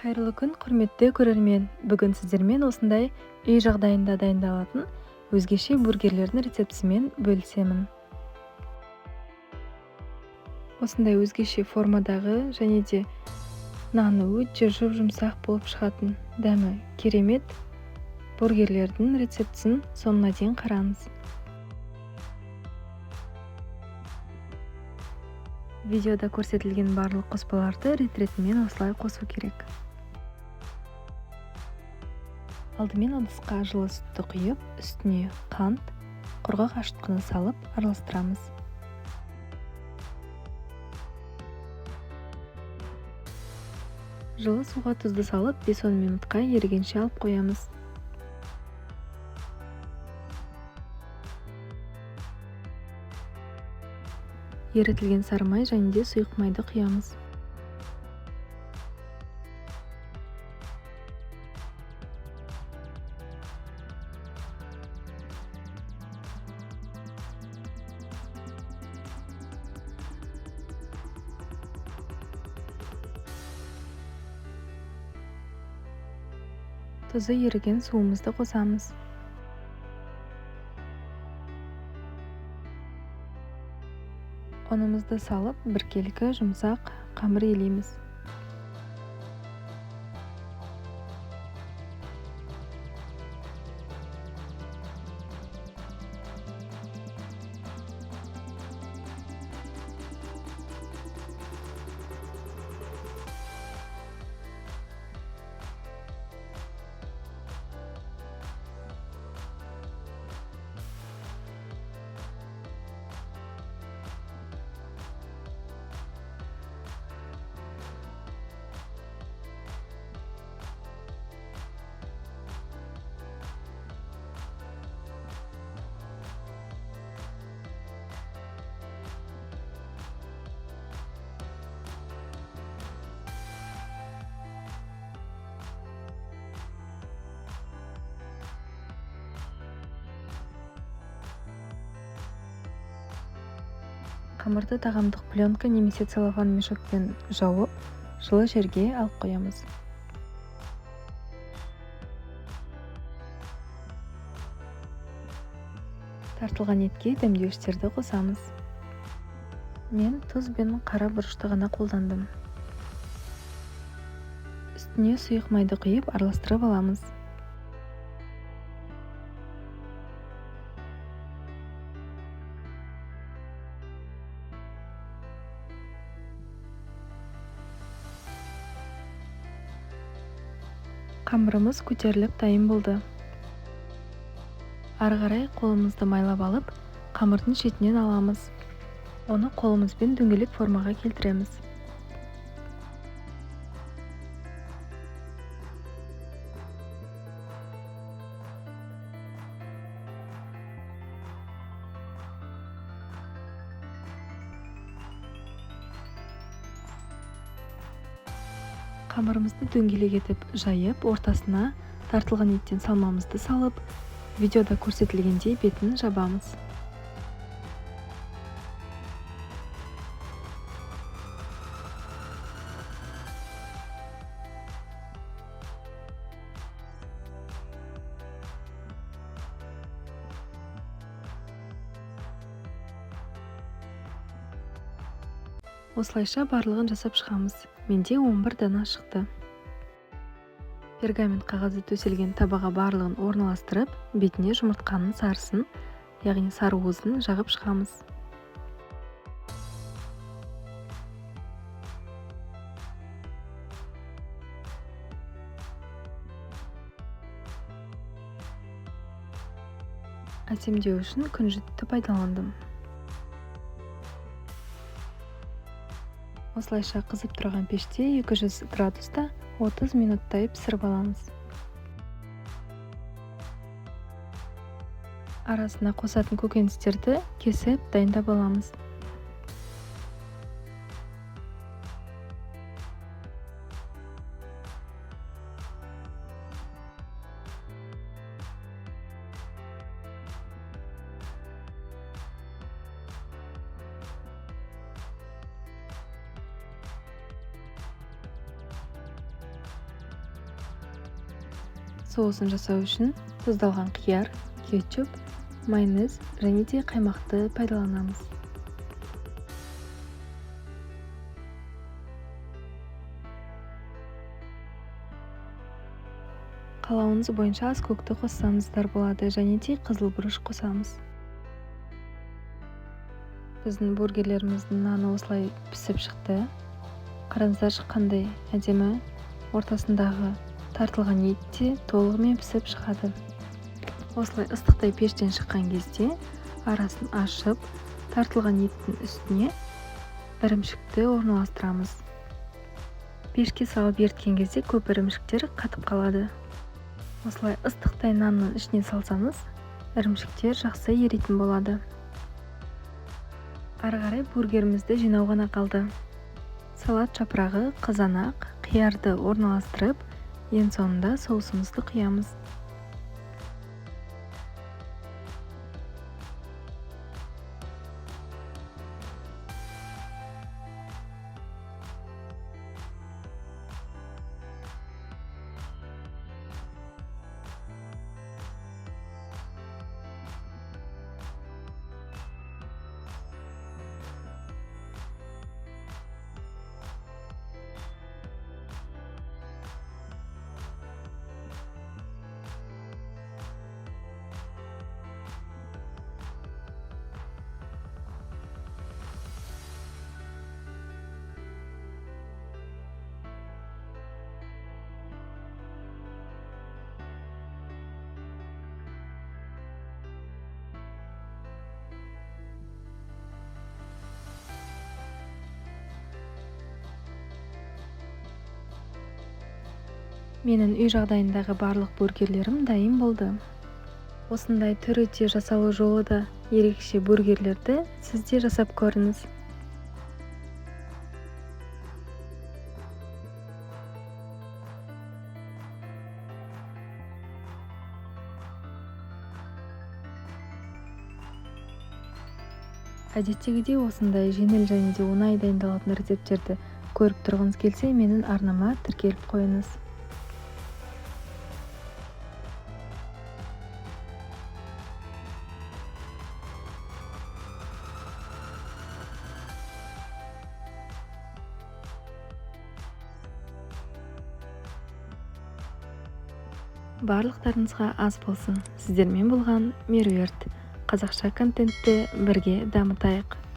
Қайырлы күн, құрметті көрермен! Бүгін сіздермен осындай үй жағдайында дайындалатын өзгеше бургерлердің рецептісімен бөлісемін. Осындай өзгеше формадағы және де наны өте жұп-жұмсақ болып шығатын, дәмі керемет бургерлердің рецептісін соңына дейін қараңыз. Видеода көрсетілген барлық қоспаларды рет-ретімен осылай қосу керек. Алдымен ыдысқа жылы сүтті құйып, үстіне қант, құрғақ ашытқыны салып араластырамыз. Жылы суға тұзды салып, 5-10 минутқа ерігенше алып қоямыз. Ерітілген сары май және де сұйық майды құямыз. Тұзы еріген суымызды қосамыз. Ұнымызды салып, біркелкі жұмсақ қамыр елейміз. Қамырды тағамдық пленка немесе целлофан мешокпен жауып, жылы жерге алып қоямыз. Тартылған етке дәмдеуіштерді қосамыз. Мен тұз бен қара бұрышты ғана қолдандым. Үстіне сұйық майды құйып, араластырып аламыз. Қамырымыз көтеріліп дайын болды. Ары қарай қолымызды майлап алып, қамырдың шетінен аламыз. Оны қолымызбен дөңгелек формаға келтіреміз. Қамырымызды дөңгелек етіп жайып, ортасына тартылған еттен салмамызды салып, видеода көрсетілгендей бетін жабамыз. Осылайша барлығын жасап шығамыз. Менде 11 дана шықты. Пергамент қағазы төселген табаға барлығын орналастырып, бетіне жұмыртқаның сарысын, яғни сары уызын жағып шығамыз. Әсемдеу үшін күнжітті пайдаландым. Осылайша қызып тұрған пеште 200 градуста 30 минуттай пісіріп аламыз. Арасына қосатын көкөністерді кесіп дайындап аламыз. Соусын жасау үшін тұздалған қияр, кетчуп, майонез және де қаймақты пайдаланамыз. Қалауыңыз бойынша аскөкті қоссаңыздар болады және де қызыл бұрыш қосамыз. Біздің бургерлеріміздің наны осылай пісіп шықты. Қараңыздаршы, қандай әдемі, ортасындағы тартылған ет те толығымен пісіп шығады. Осылай ыстықтай пештен шыққан кезде арасын ашып, тартылған еттің үстіне ірімшікті орналастырамыз. Пешке салып еріткен кезде көп ірімшіктер қатып қалады. Осылай ыстықтай нанның ішіне салсаңыз, ірімшіктер жақсы еритін болады. Ары қарай бургерімізді жинау ғана қалды. Салат жапырағы, қызанақ, қиярды орналастырып, ең соңында соусымызды құямыз. Менің үй жағдайындағы барлық бургерлерім дайын болды. Осындай түрі де жасалу жолы да ерекше бургерлерді сіз де жасап көріңіз. Әдеттегідей осындай жеңіл және де оңай дайындалатын рецепттерді көріп тұрғыңыз келсе, менің арнама тіркеліп қойыңыз. Барлықтарыңызға ас болсын. Сіздермен болған Меруерт. Қазақша контентті бірге дамытайық.